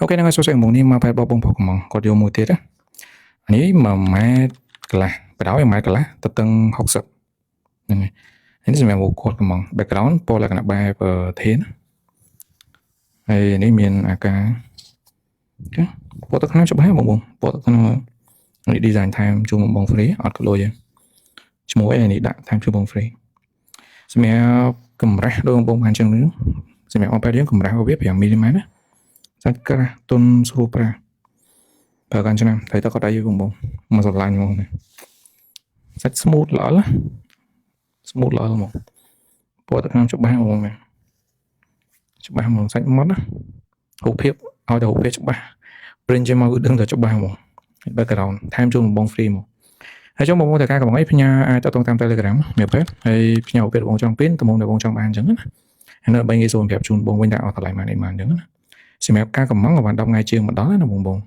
OK ហ្នឹងហើយសួស្តីបងនេះមកផែបបងប្រុសកំងគាត់យកមួយទៀតណានេះ1ម៉ែត្រកន្លះបដ ாய் 1ម៉ែត្រកន្លះទៅតឹង60ហ្នឹងហើយនេះសម្រាប់គាត់កំង background ពណ៌លក្ខណៈបែបធានហើយនេះមានអាការ OK ពណ៌ទឹកថ្នាំច្បាស់បងបងពណ៌ទឹកថ្នាំនេះ design ថែមជូនបងបង free អត់គីឡូទេឈ្មោះអីនេះដាក់ថែមជូនបង free សម្រាប់កម្រាស់ដូចបងបងបានចឹងនេះសម្រាប់ iPad យើងកម្រាស់របស់វា5មីលីម៉ែត្រណាសាច់ក្រាស់ទន់ស្រួលប្រាស់ប្រើកាន់ឆ្នាំត្រូវតែគាត់អីបងបងមកស្រឡាញ់ហ្មងនេះសាច់ smooth ល្អណា smooth ល្អហ្មងពណ៌ទឹកថ្នាំច្បាស់ហ្មងនេះច្បាស់ហ្មងសាច់ម៉ត់ណារូបភាពឲ្យតែរូបភាពច្បាស់ print ចេញមកគឺដឹងតែច្បាស់ហ្មង background ថែមជូនបង free មកហើយចុងបងប្អូនតែការកំងអីផ្ញើអាចតតងតាម Telegram មានពេហើយផ្ញើរូបភាពបងចង់ print ទំហំដែលបងចង់បានអញ្ចឹងណាហើយនៅដើម្បីងាយស្រួលប្រាប់ជូនបងវិញថាអស់តម្លៃប៉ុន្មានអីប៉ុន្មានអញ្ចឹងណាសម្រាប់ការកំងក៏បាន10ថ្ងៃជាងមកដល់ណាបងបង